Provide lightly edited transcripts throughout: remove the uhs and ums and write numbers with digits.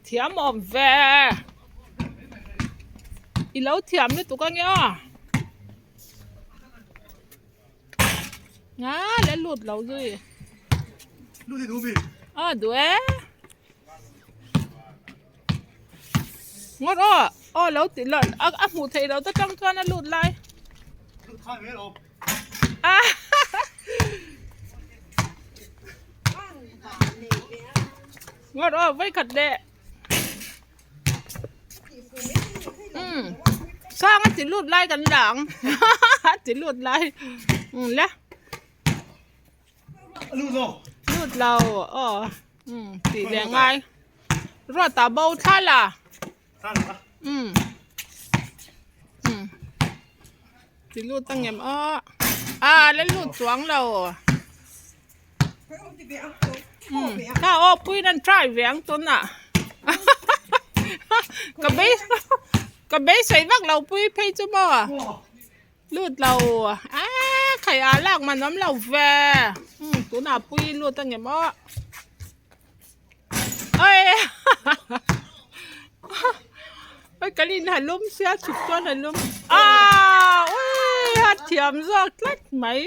Thiam awm ve i lo thiam lutuk ange aw nga la lut lo zui aw duh e ngawt aw aw lo ti lo a hmuh theih loh te tang chuan a lut lai a ngawt aw vawikhat leh umm sang a ti lut lai kan la ang a ti lut lai umm le lut lo aw umm tih leh ngai ruat ah bo thla la umm umm ti lut ang em aw a la lut chuang lo umm kha aw puiin an try ve ang tunah ka bei ka beisei vak lo pui phei chu maw. Lut lo a khai ah lak man awm lo ve umm tunah pui lut angem aw oi oi ka lin ha lum sia chhuk chuan a lum aaa ui a thiam zawk tlat mai.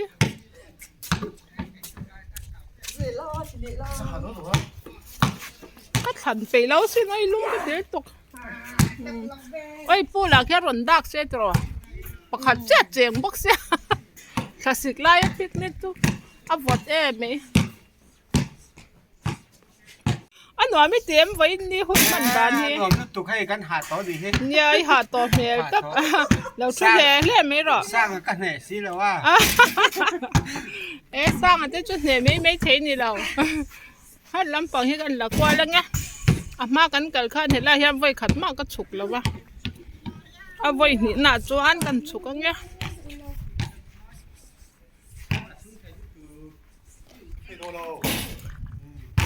Ka thlan peih lo sin oi lum ka tir tuk. Oi pool ah khian rawn dak se tawh pakhat chiah cheng bawk sia thlasik laia picnic chu a vawt em mai a nuam i ti em vawiin ni hun hman dan hi nuam lutuk hei kan hah tawh nih hi nia i hah tawh hmel tak lo thu hle hle mai rawh sang ka hneh si lo a e sanga te chu hneh mai mai thei ni lo. Khat lampang hi kan la kual ang e a hma kan kal khan helai hian vawi khat mah ka chhuk lo va a vawi hnih nah chuan kan chhuk ang e.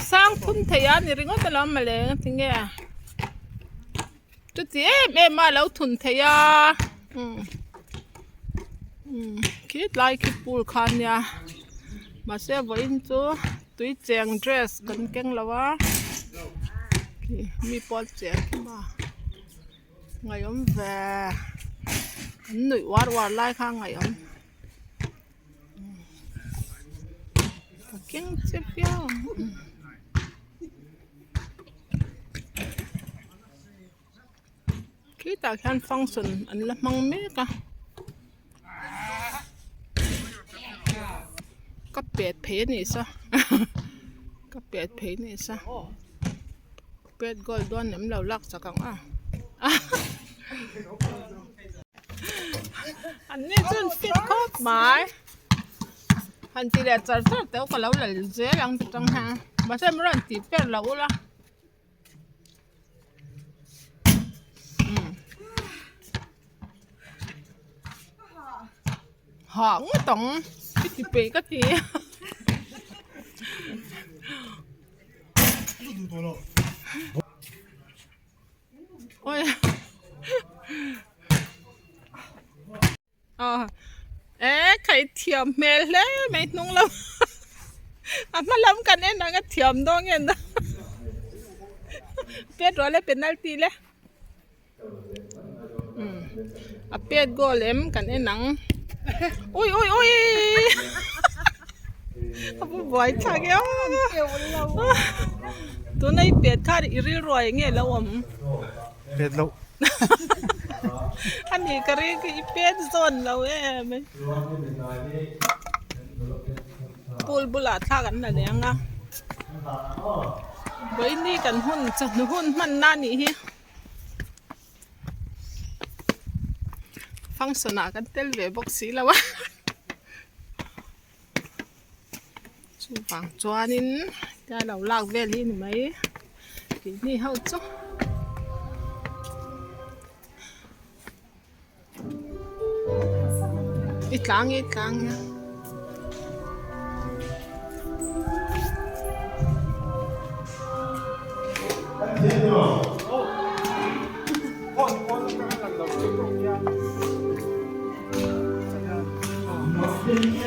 Sang thum thei a ni ringawt alawm mawle tinge chuti em em a lo thun thei a umm umm khi tlai khi pool kha ania mahse vawiin chu tui cheng dress kan keng lo a khi mi pawh cheng kim a ngaihawm ve an nuih uar uar lai kha ngaihawm ka keng che viau ang. Khitah khian function an la hmang mek a ka pet phei a nih saw ka pet phei a nih saw pet goal dawn lem lo lak chak ang a an ni chuan fit khawp mai han ti leh char char teh u ka lo la zel ang ti tang hian mahse mi rawn tih per loh ula. Hah ngawt ang i ti peih ka ti oi Aw e khaih thiam hmel hle mai hnung lam a hma lam kan en ang a thiam dawn nge na pet rual e penalty le umm a pet goal em kan en ang ui ui ui a va buai thlak e aw tuna i pet kha i rilruai nge lo awm. Pet loh. A nih ka ring i pet zawn lo em. Pool bulah thlak an la leng a. Vawiini kan hun chawhnu hun hmanna a nih hi. Function ah kan tel ve bawk si lo a. Chuvang chuanin tlai lo lak vel hi a ni mai keini ho chu. I tlang i tlang nia. Sẽ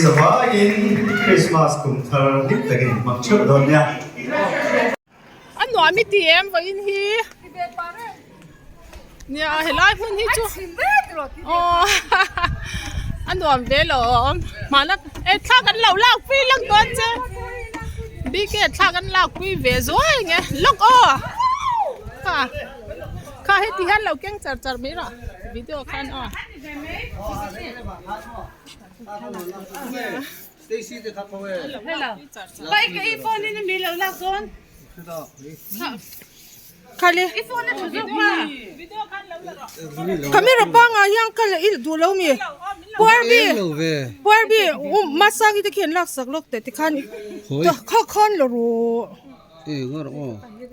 Zavaiin Krismas kum thar hlim takin in hmang theuh dawn nia. A nuam i ti em vawiin hi? Nia helai hmun hi chu aw a nuam ve lo awm hmana e thla kan lo lak pui lang dawn che bike thla kan lak pui ve zuai nge lawk aw kha kha heti hian lo keng char char mai rawh video khan aw. Camera pangah hian ka la il duh lo mi Puarbi Puarbi um Masangi te khian laksak lawk teh tikhan kha khan la rawh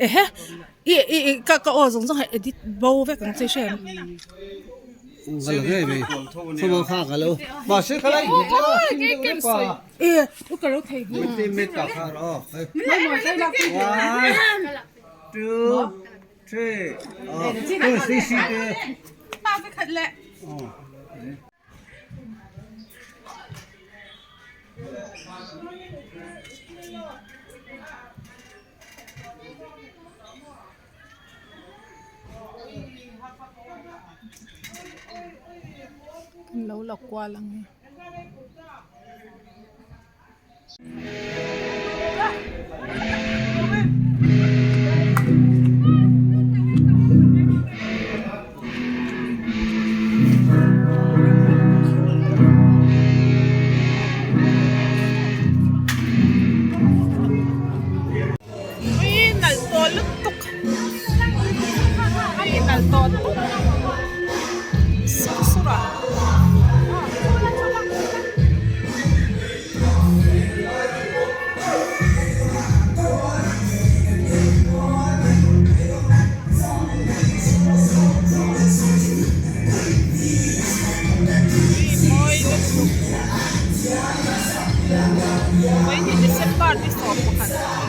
ehe i i i ka ka aw zawng zawng hi edit bo vek ang che hre ang. E u ka lo thei Kan lo la kual ang e. Ui nalh tawh lutuk ui nalh tawh lutuk sur sur ah. Ui mawi lutuk vawiin hi December ni 11 2024.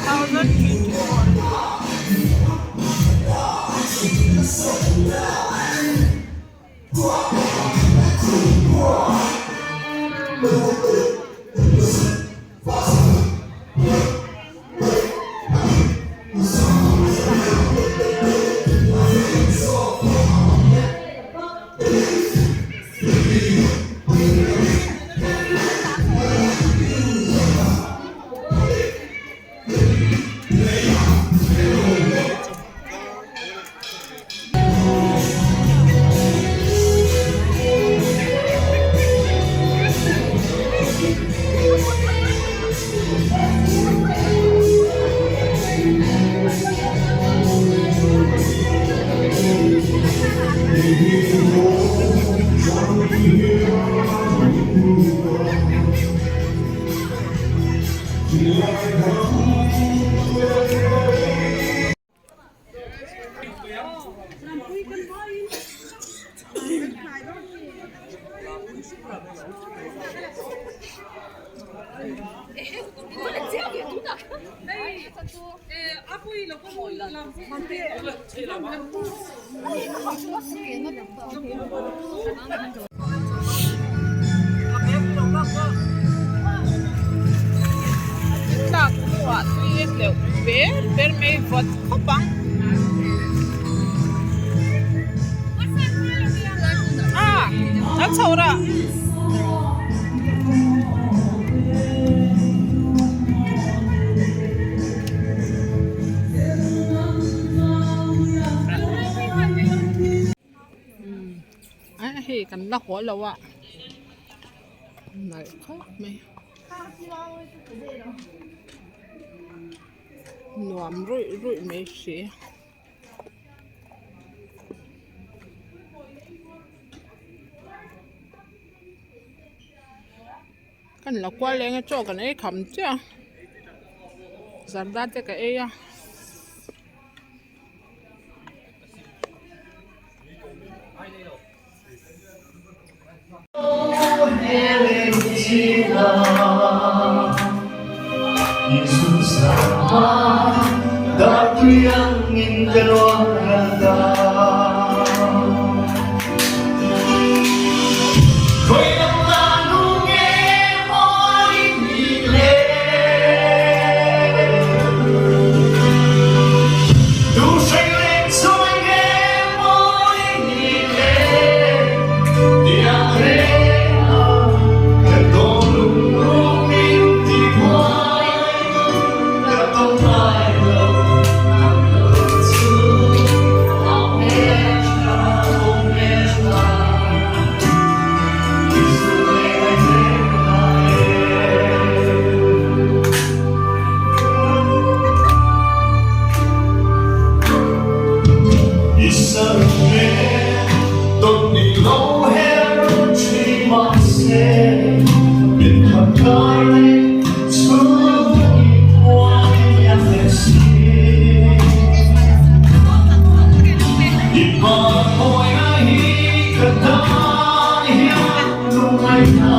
Tlak hnuah tui a hleuh ber ber mai vawt khawp ang. Ah a chho rah. A hei kan la haw lo a nalh khawp mai nuam ruih ruih mai si. Kan la kual leng a chaw kan ei kham chiah a zarda te ka ei a. Ngai thla.